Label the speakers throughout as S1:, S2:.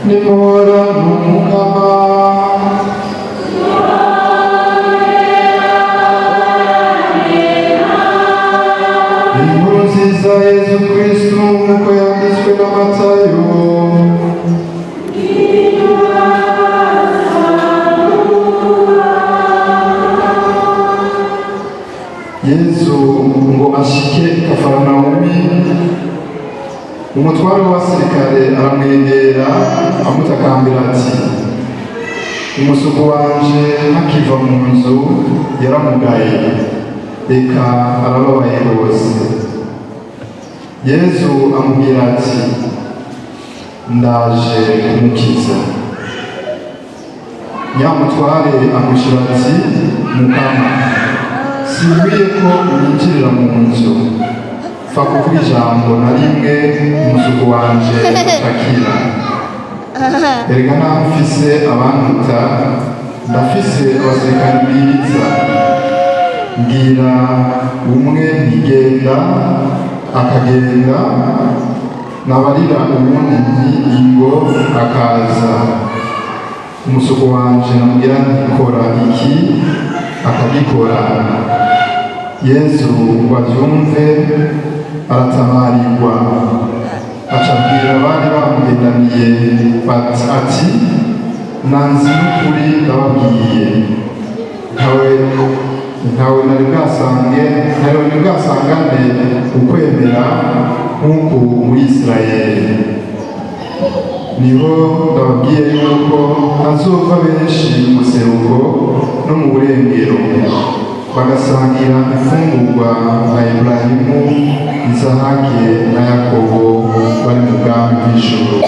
S1: Nimuhorane Umukama. Inkuru nziza ya Yezu Kristu nk'uko yanditswe na Matayo. Yezu ngo ashike i Kafaranawumi, umutware w'abasirikare aramwegera amutakambira ati: "Umusuku wanje ntakiva mu nzu, yaramugaye, reka arababaye rwose." Yezu amubwira ati: "Ndaje kumukiza." Nyamutware amushyira ati: "Mukama, sinkwiye ko unyinjirira mu nzu. Pfa kuvuga ijambo na rimwe, umusuku wanje akakira. Erega naho mfise abanduta, ndafise abasirikare biza. Mbwira umwe ntigenda, akagenda, nabarira uwundi nti ingo, akaza. Umusuku wanje namubwira nti kora iki, akagikora." Yezu ngo avyumve aratabarirwa, aca abwira abari bamugendaniye ati: "Nanzi n'ukuri ndababwiye, ntawe nari bwasange, ntawe nari bwasangane ukwemera nk'uku muri Isirayeli. Niho ndababwiye yuko hazova benshi mu buseruko no mu burengero, bagasangira imfungurwa na Iburahimu, Isahake na Yakobo bari mu bwami bw'ijuru."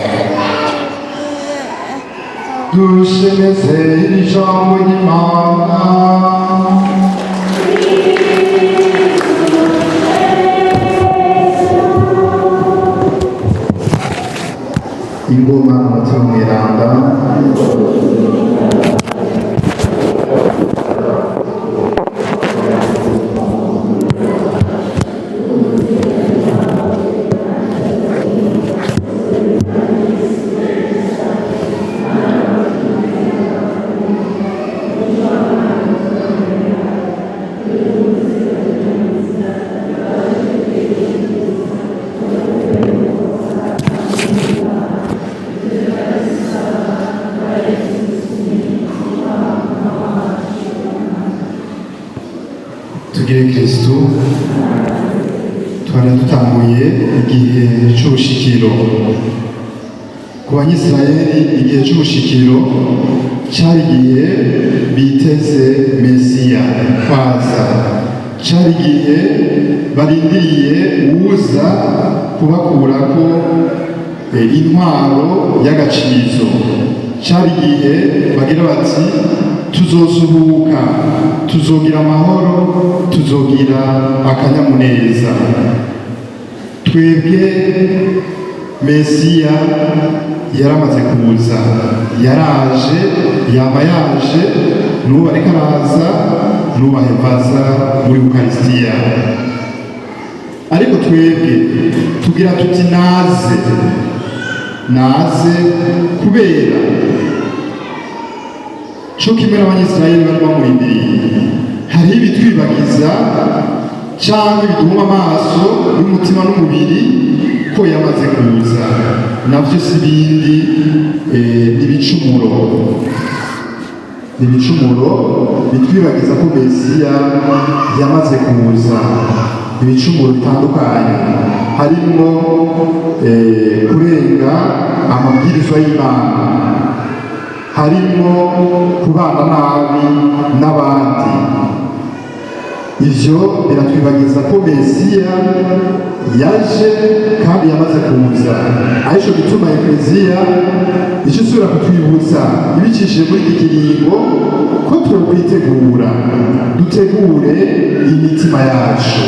S1: Dushemeze iri jambo ry'Imana. Ingoma, umutima mweranda. Tugire Kristu. Twari dutanguye igihe c'ubushikiro. Ku Banyisirayeli, igihe c'ubushikiro cari igihe biteze Mesiya kwaza, cari igihe barindiriye uwuza kubakurako intwaro y'agacizo, cari igihe bagira bati: "Tuzosuhuka, tuzogira amahoro, tuzogira akanyamuneza." Twebwe Mesiya yaramaze kuza, yaraje, yaba yaje, n'ubu ariko araza, n'ubu ahevaza muri Ukarisitiya. Ariko twebwe tugira tuti: "Naze, naze," kubera co kimwe n'Abanyisirayeli bari bamurindiriye, hariho ibitwibagiza cyangwa ibiduhuma amaso y'umutima n'umubiri ko yamaze kuza. Navyo si bindi, ni ibicumuro, ni ibicumuro bitwibagiza ko Mesiya yamaze kuza. Ibicumuro bitandukanye harimwo kurenga amabwirizwa y'Imana, harimo kubana nabi n'abandi. Ivyo biratwibagiza ko Mesiya yaje kandi yamaze kuza. Arico gituma Ekleziya ico isubira kutwibutsa ibicishije muri iki kiringo ko twokwitegura, dutegure imitima yacu,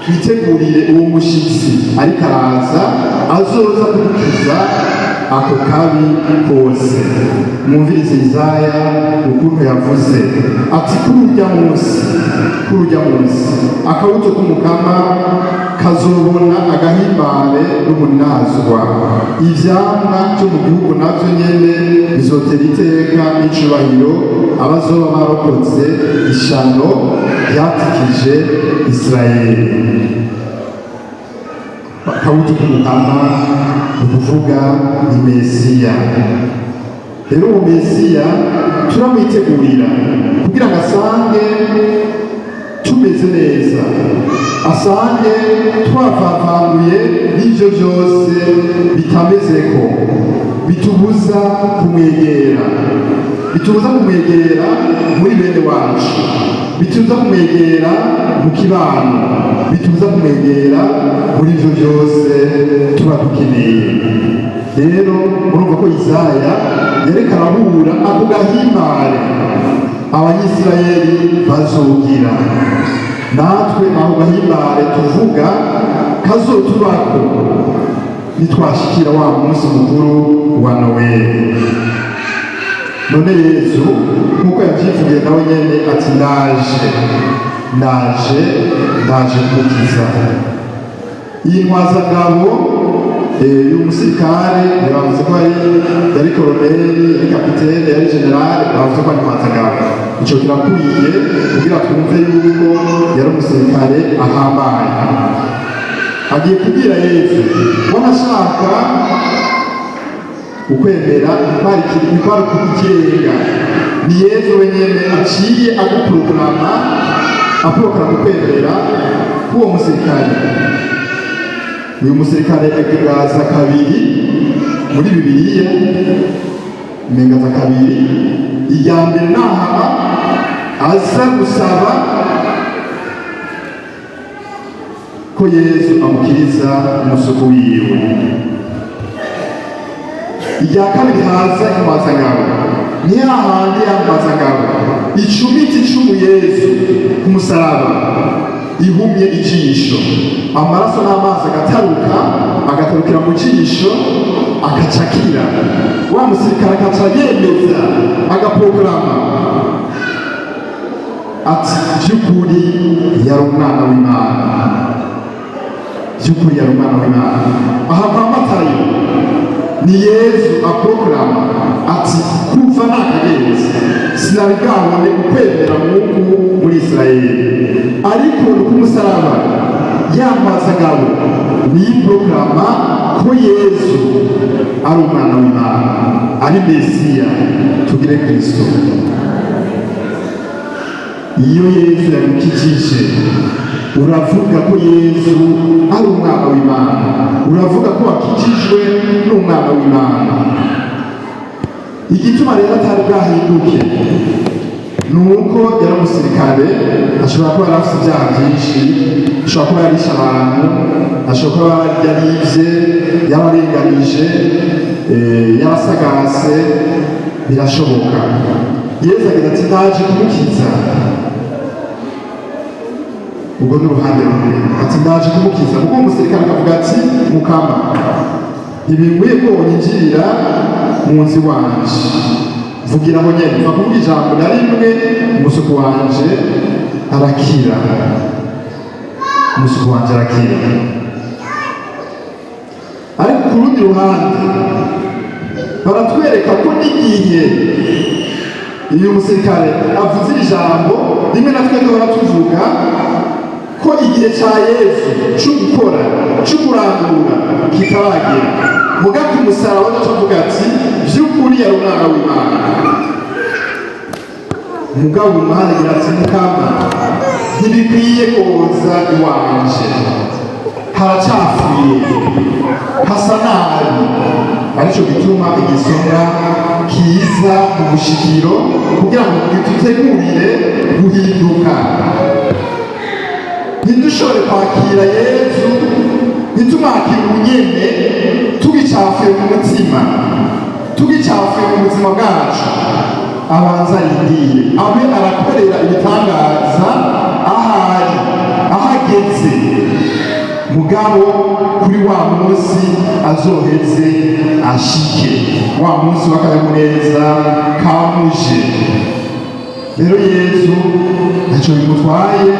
S1: twitegurire uwo mushitsi ariko araza, azoza kudukiza ako kabi kose. Mwumvirize Isaya ukuntu yavuze ati: "Kuri urya munsi, kuri urya munsi, akabuto k'Umukama kazoba." Kazobona agahimbare n'umunazwa. Ivyamwa vyo mu gihugu navyo nyene bizotera iteka n'icubahiro abazoba barokotse ishano ryatikije Isirayeli. Akabuto k'umukama ni ukuvuga ni Mesiya. Rero uwo Mesiya turamwitegurira kugira ngo asange tumeze neza, asange twavavanguye n'ivyo vyose bitamezeko, bitubuza kumwegera, bitubuza kumwegera muri bene wacu, bitubuza kumwegera mu kibano, bitubuza kumwegera muri ivyo vyose tuba dukeneye. Rero murumva ko Isaya yareka arabura ako gahimbare Abanyisirayeli bazogira. Natwe aho gahimbare tuvuga kazotubako nitwashikira wa munsi mukuru wa Noweli. None Yezu, nk'uko yavyivugiye nawe nyene, ati: "Ndaje, ndaje, ndaje kugukiza." Iyi ntwazangabo, uyu musirikare, bavuze ko yari koloneli, yari kapitene, yari generale, bavuze ko ari ntwazangabo. Ico kirakwiye kugira twumve yuko yari umusirikare ahambaye. Agiye kubwira Yezu, wanashaka ukwemera ntikwari ikirenga, ni Yezu wenyene aciye aguproklama, aproklama ukwemera k'uwo musirikare. Uyu musirikare aza kabiri muri Bibiliya, umenga aza kabiri. Irya mbere nahaba aza gusaba ko Yezu amukiriza umusuku wiwe. Irya kabiri haza intwazangabo, ni hahandi ya ntwazangabo icumita icumu Yezu ku musaraba, ihumye ijisho, amaraso n'amazi agataruka, agatarukira mu jisho, akacakira. Wa musirikare akaca yemeza, agaporogaramu ati: "By'ukuri yari umwana w'Imana, by'ukuri yari umwana w'Imana." Aha kwa Matayo ni Yezu aporogaramu ati: "Kuva nakagenze sinari bwabone ukwemera nk'uku muri Isirayeli." Ariko ni k'umusaraba ya ntwazangabo niyo porogaramu ko Yezu ari umwana w'Imana, ari Mesiya. Tugire Kristo. Iyo Yezu yagukijije, uravuga ko Yezu ari umwana w'Imana, uravuga ko wakijijwe n'umwana w'Imana. Igituma rero atari bwahinduke ni uko yari umusirikare, ashobora kuba yari afite ibyaha byinshi, ashobora kuba yarishe abantu, ashobora kuba yaribye, yararenganije, yarasagase, birashoboka. Yezu agira ati: "Ndaje kumukiza." Ubwo ni uruhande rumwe, ati: "Ndaje kumukiza." Kuko umusirikare akavuga ati: "Mukama, ntibikwiye ko wonyinjirira mu nzu iwanje. Vugira aho nyene, mva kuvuga ijambo na rimwe, umusuku wanje arakira, umusuku wanje arakira." Ariko ku rundi ruhande baratwereka ko n'igihe uyu musirikare avuze iri jambo rimwe, natwe duhora tuvuga ko igihe cya Yesu cyo gukora, cyo kurangura kitaragera. Muga ku musaraba aca avuga ati: "By'ukuri yari umwana w'Imana." Mugabo umwana agira ati: "Mukama, ntibikwiye koza iwanje, haracafuye, hasa nabi." Aricyo gituma igisonga kiza mu bushikiro kugira ngo gitutegurire guhinduka, ntidushobore kwakira Yezu, ntitumwakire ubunyene tugicafuye mu mutima, tugicafuye mu buzima bwacu. Abanza arindire, abe arakorera ibitangaza ahari, ahageze, mugabo kuri wa munsi azoheze ashike, wa munsi w'akanyamuneza kamuje. Rero Yezu ntacyo bimutwaye,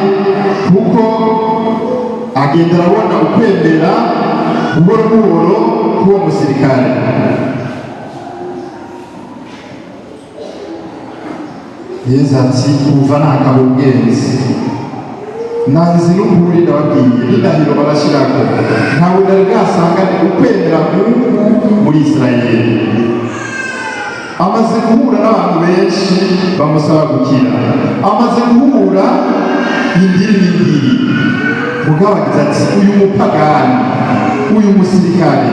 S1: kuko Agenda arabona ukwemera buhoro buhoro k'uwo musirikare. Yezu ati kuva nakaba ubwenzi nanzi n'ukuri ndababwiye n'indahiro barashirako, ntawe nari bwasangane ukwemera nk'uku muri Isirayeli. Amaze guhura n'abantu benshi bamusaba gukira, amaze guhura indiri n'indiri, mugabo agize ati uyu mupagani, uyu musirikare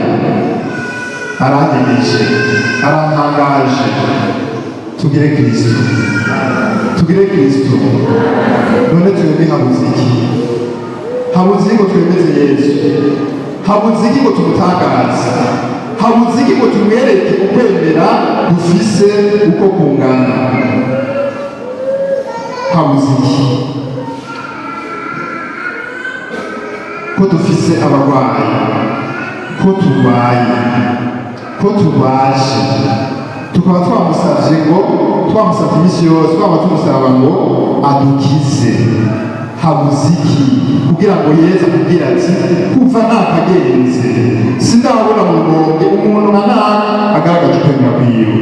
S1: aranyemeje, arantangaje. Tugire Kristo, tugire Kristo. None twebwe habuze iki? Habuze iki ngo twemeze Yesu? Habuze iki ngo tumutangaze? Habuze iki ngo tumwereke ukwemera dufise uko kungana? Habuze iki ko dufise abarwayi, ko turwaye, ko turwaje, tukaba twamusavye ngo, twamusavye iminsi yose, twaba tumusaba ngo adukize? Habuze iki kugira ngo Yezu akubwire ati kuva nakagenze sindabona mu Rumonge umuntu nka naka agaragaje ukwemera kwiwe?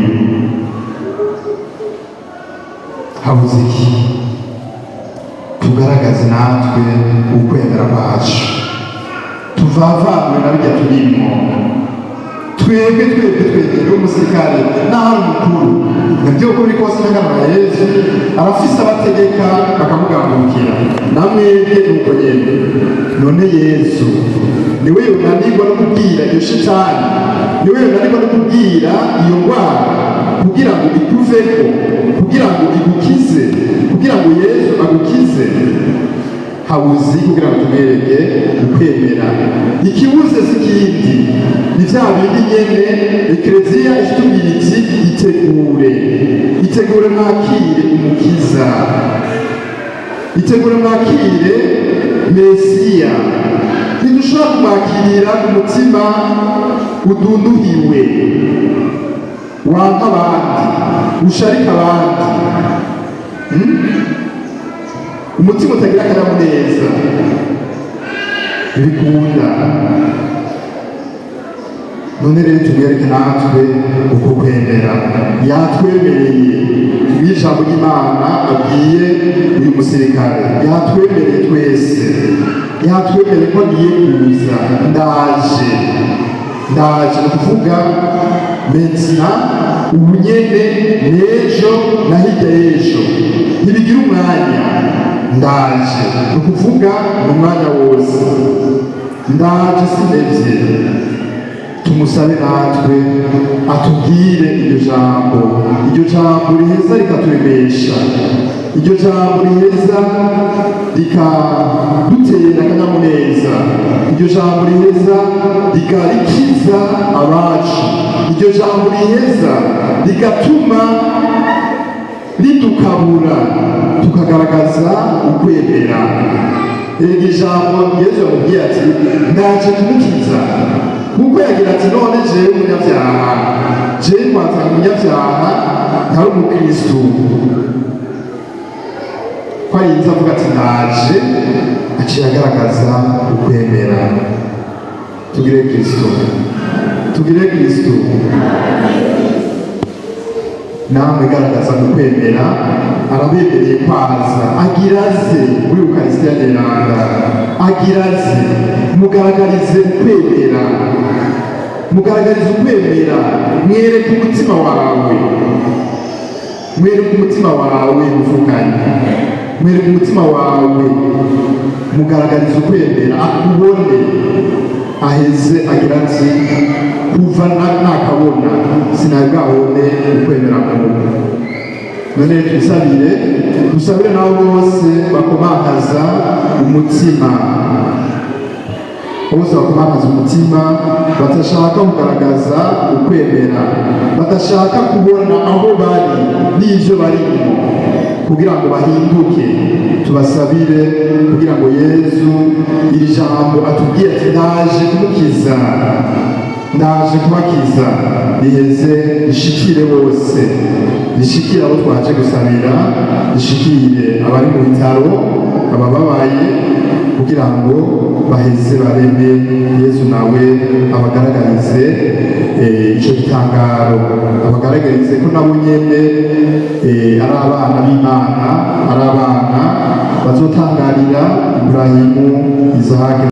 S1: Habuze iki? Tugaragaze natwe ukwemera kwacu, tuvavanwe na bijya turimo. Twebwe twebwe twegere umusirikare n'aho ari umukuru, nabyo uko biri kose n'ingano ya Yezu arafise abategeka bakamugambukira, na mwebwe nuko nyene. None Yezu niwe yonanirwa no kubwira iyo shitani, niwe yonanirwa no kubwira iyo ndwara kugira ngo ikuveko, kugira ngo igukize, kugira ngo Yezu agukize? Habuze kugira ngo tumwereke ukwemera? Ikibuze si ikindi, ni vya bindi nyene Ekleziya itubwira iti itegure, itegure mwakire umukiza, itegure mwakire Mesiya. Ntidushobora kumwakirira umutima udunduhiwe, wanka abandi, usharika abandi, umutima utagira akanyamuneza, ntibikunda. None rero tumwereke natwe uko kwemera yatwemereye. Ijambo ry'Imana abwiye uyu musirikare, yatwemereye twese, yatwemereye ko agiye kuza. Ndaje, ndaje, ni ukuvuga maintenant, ubu nyene, n'ejo na hirya y'ejo, ntibigira umwanya. Ndaje ni ukuvuga mu mwanya wose, ndaje sinevye. Tumusabe natwe atubwire iryo jambo, iryo jambo riheza rikaturemesha, iryo jambo riheza rikadutera akanyamuneza, iryo jambo riheza rikarikiza abacu, iryo jambo riheza rigatuma ridukabura tukagaragaza ukwemera. Erega ijambo Yezu yamubwiye ati ndaje kumukiza, kuko yagira ati none jewe umunyabyaha, jewe kwatanga umunyabyaha ntari umukristu, ko arinze avuga ati ndaje, aciye agaragaza ukwemera. Tugire Kristo, tugire Kristo. Namwe garagaza ukwemera, arabemereye kwaza, agira aze muri Ukarisitiya Nteranda, agira aze. Mugaragarize ukwemera, mugaragarize ukwemera, mwereke umutima wawe, mwereke umutima wawe muvuganye, mwereke umutima wawe, mugaragarize ukwemera, akubone, aheze agira ati kuva nakabona sinari bwabone ukwemera nk'uku. None twisabire, dusabire nabo bose bakomakaza umutima, bose bakomakaza umutima, badashaka kugaragaza ukwemera, badashaka kubona aho bari n'ivyo barimo kugira ngo bahinduke. Tubasabire kugira ngo Yezu iri jambo atubwiye ati ndaje kumukiza, ndaje kubakiza, riheze rishikire bose, rishikire abo twaje gusabira, rishikire abari mu bitaro, abababaye, kugira ngo Baheze bareme, Yezu nawe abagaragarize ico gitangaro, abagaragarize ko nabo nyene ari abana b'Imana, ari abana bazotangarira Iburahimu, Izahaki.